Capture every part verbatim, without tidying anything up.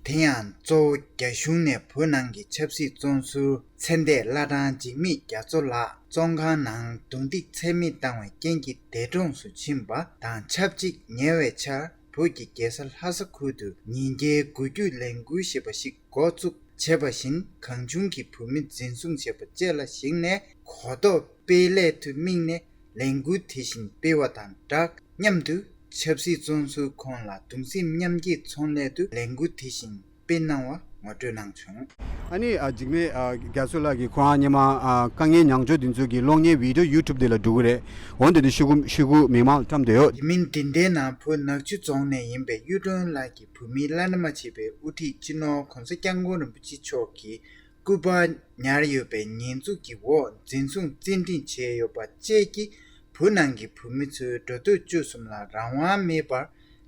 དེ་ཡང་གཙོ་བོ་རྒྱ་གཞུང་ནས་བོད་ནང་གི་ཆབ་སྲིད་བཙོན་ཟུར་ཚེ་འདས་བླ་བྲང་འཇིགས་མེད་རྒྱ་མཚོ་ལགས་བཙོན་ཁང་ནང་རྡུང་རྡེག་ཚད་མེད་བཏང་བའི་རྐྱེན་གྱིས་འདས་གྲོངས་སུ་ཕྱིན་པ་དང་ཆབས་ཅིག་ཉེ་བའི་ཆར་བོད་ཀྱི་རྒྱལ་ས་ལྷ་ས་ཁུལ་དུ་ཉིན་བརྒྱའི་འགུལ་སྐྱོད་ལས་འགུལ་ཞེས་པ་ཞིག་འགོ་བཙུགས་བྱས་པ་བཞིན་གང་བྱུང་གིས་བོད་མི་འཛིན་བཟུང་བྱས་པ་བཅས་ལ་གཞིགས་ནས་གོ་རྟོགས་སྤེལ་སླད་དུ་དམིགས་ནས་ལས་འགུལ་དེ་བཞིན་སྤེལ་བ་དང་སྦྲགས་མཉམ་དུ་ཆབ་སྲིད་བཙོན་ཟུར་ཁོང་ལ་གདུང་སེམས་མཉམ་སྐྱེད་མཚོན་སླད་དུ་ལས་འགུལ་དེ་བཞིན་སྤེལ་གནང་བ་ངོ་སྤྲོད་གནང་བྱུང་། ཨ་ནི་ཨ་འཇིགས་མེད་ཨ་རྒྱ་མཚོ་ལགས་ཀྱིས་ཁོ་རང་སྔོན་མ་ཨ་དཀའ་ངལ་མྱངས་ཕྱོགས་འདི་ཚོ་གི་གློག་བརྙན་བི་ཌིའོ་ཡུ་ཊུབ་དེ་ལ་འགྲོ་གི་རེད། འོ་འདི་འདི་ཤོག་གུ་ཤོག་གུ་མི་མང་ལ་བཀྲམ་བསྡད་ཡོད། ཡིན་མིན་འདི་འདྲའི་ནང་བོད་ནག་ཆུ་རྫོང་ནས་ཡིན་པའི་གཡུ་སྒྲོན་ལགས་ཀྱི་བུ་མིའི་བླ་ན་མ་མཆིས་པའི་དབུ་ཁྲིད་སྤྱི་ནོར་༸གོང་ས་༸སྐྱབས་མགོན་རིན་པོ་ཆེ་མཆོག་གི་སྐུ་པར་ཉར་ཡོད་པའི་ཉེས་འཛུགས་ཀྱི་འོག་འཛིན་བཟུང་བཙན་ཁྲིད་བྱས་ཡོད་པ་བཅས་ཀྱིས་བོད་ནང་གི་བོད་མི་ཚོའི་འགྲོ་སྡོད་སྤྱོད་གསུམ་ལ་རང་དབང་མེད་པར་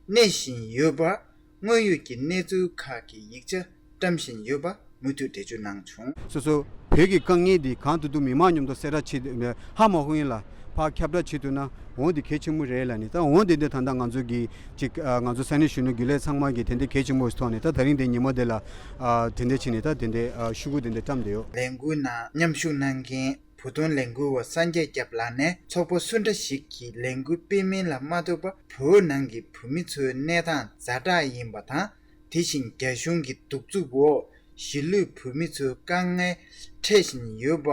གནས་བཞིན་ཡོད་པར་དངོས་ཡོད་ཀྱི་གནས་ཚུལ་ཁག་གི་ཡིག་ཆ་བཀྲམ་བཞིན་ཡོད་པ་མུ་མཐུད་འགྲེལ་བརྗོད་གནང་བྱུང་། སོ་སོ་བོད་ཀྱི་དཀའ་ངལ་འདི་གང་ཐུབ་ཐུབ་མི་མང་མཉམ་དུ་གསལ་བསྒྲགས་བྱེད་ཧ་མ་གོ་ཡིན་ལ་ཕར་ཁྱབ་བསྒྲགས་བྱེད་ཐུབ་ན་འོ་འདི་གལ་ཆེན་པོ་རེད་ལ་ནི་ད་འོ་འདི་འདི་ད་ལྟ་ང་ཚོ་གི་ཅིག་ཨ་ང་ཚོ་ས་གནས་གཞོན་ནུ་རྒྱུན་ལས་ཚང་མ་གིས་དེ་འདྲའི་གལ་ཆེན་པོ་ཞིག་ཐོག་ནས་ད་ད་རིང་འདི་ཉི་མ་འདི་ལ་ཨ་དེ་འདྲ་བྱས་ནས་ད་དེ་འདྲའི་ཨ་ཤོག་གུ་དེ་འདྲ་བཀྲམ་བསྡད་ཡོད། ལས་འགུལ་ནང་མཉམ་ཞུགས་གནང་མཁན་བོད་དོན་ལས་འགུལ་བ་སངས་རྒྱས་སྐྱབས་ལགས་ནས་ཚོགས་པ་སུ་འདྲ་ཞིག་གིས་ལས་འགུལ་སྤེལ་མིན་ལ་མ་ལྟོས་པར་བོད་ནང་གི་བོད་མི་ཚོའི་གནས་སྟངས་ཛ་དྲག་ཡིན་པ་དང་། དེ་བཞིན་རྒྱ་གཞུང་གི་གདུག་རྩུབ་འོག་གཞིས་ལུས་བོད་མི་ཚོའི་དཀའ་ངལ་འཕྲད་བཞིན་ཡོད་པ་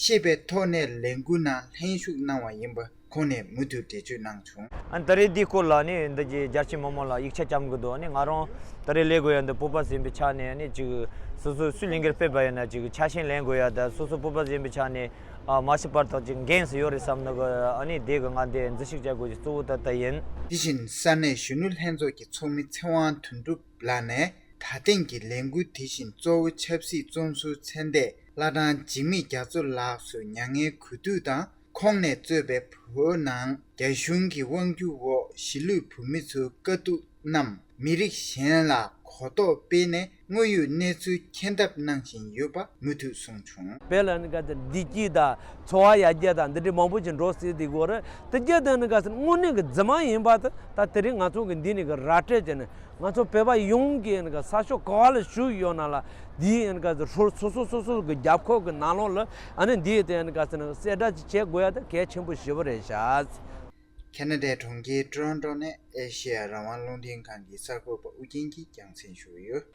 ཤེས་པའི་ཐོག་ནས་ལས་འགུལ་ནང་ལྷན་ཞུགས་གནང་བ་ཡིན་པ་ཁོང་ནས་མུ་མཐུད་འགྲེལ་བརྗོད་གནང་བྱུང་། ཨ་ད་རེས་འདིའི་སྐོར་ལ་ནི་འདི་གི་རྒྱལ་སྤྱིའི་མི་མང་ལ་ཡིག་ཆ་བརྐྱང་གི་འདུག་ནི་ང་རང་ད་རེས་ལས་དགོས་ཡ་འདི་བོད་པ་ཟིན་པའི་ཆ་ནས་ནི་ཅིག་སོ་སོ་སུས་ལས་འགུལ་སྤེལ་བ་ཡིན་ན་ཅིག་ཆ་ཤས་ལེན་དགོས་ཡ་ད་སོ་སོ་བོད་པ་ཟིན་པའི་ཆ་ནས་ཨ་མ་ཤི་བར་ཐག་ཅིག་འགན་སུ་ཡོད་རེད་བསམ་ནི་གི་ཨ་ནི་དེ་གི་ང་འདི་འཛུལ་ཞུགས་བྱ་དགོས་ཀྱི་གཙོ་བོ་ད་ལྟ་ཡིན། དེ་བཞིན་ས་གནས་གཞོན་ནུ་ལྷན་ཚོགས་ཀྱི་ཚོགས་མི་ཚེ་དབང་དོན་གྲུབ་ལགས་ནས་ད་ཐེངས་ཀྱི་ལས་འགུལ་དེ་བཞིན་གཙོ་བོ་ཆབ་སྲིད་བཙོན་ཟུར་ཚེ་འདས་བླ་བྲང་འཇིགས་མེད་རྒྱ་མཚོ་ལགས་སུ་མྱ་ངན་གུས་འདུད་དང་ཁོང་ནས་གཙོས་པའི་བོད་ནང་རྒྱ་གཞུང་གི་དབང་སྒྱུར་འོག་གཞིས་ལུས་བོད་མི་ཚོའི་དཀའ་སྡུག་རྣམས་མི་རིགས་གཞན་ལ་གོ་རྟོགས་སྤེལ་ནས་དངོས་ཡོད་གནས་ཚུལ་མཁྱེན་ཐབས་གནང་བཞིན་ཡོད་པ་མུ་མཐུད་གསུངས་བྱུང་། དཔེ་ལ་ནི་ག་དེ་བདེ་སྐྱིད་དང་འཚོ་བ་ཡར་རྒྱས་དང་འདི་འདྲའི་མང་པོ་ཅིག་འགྲོ་སྲིད་དེ་གོ་རེད། དེ་རྒྱ་དེ་ནི་ག་ཟེར་དངོས་གནས་ཀྱི་རྫུན་མ་ཡིན་པ་དེ་ད་དེ་རིང་ང་ཚོ་གི་འདི་ནི་གི་ར་སྤྲོད་བྱས་ནས་ང་ཚོ་བོད་པ་ཡོངས་ཀྱི་ནི་གི་ས་ཕྱོགས་ག་བ་ལ་བཞུགས་ཡོད་ན་ལ་འདི་ཡིན་ག་ཟེར་ཧྲོ་སོ་སོ་སོ་སོ་གི་རྒྱབ་ཁོག་གི་ནང་ལོགས་ལ་ཨ་ནི་འདི་དེ་ནི་ག་ཟེར་ནི་གསལ་བསྒྲགས་ཅིག་བྱེད་དགོས་ཡ་དེ་གལ་ཆེན་པོ་ཞེ་པོ་རེད་ཤག་ཁེ་ན་ཌའི་གྲོང་ཁྱེར་ཊོ་རོན་ཊོ་ནས་ཨེ་ཤེ་ཡ་རང་དབང་རླུང་འཕྲིན་ཁང་གི་གསར་འགོད་པ་ཨུ་རྒྱན་གྱིས་རྒྱང་སྲིང་ཞུས་ཡོད།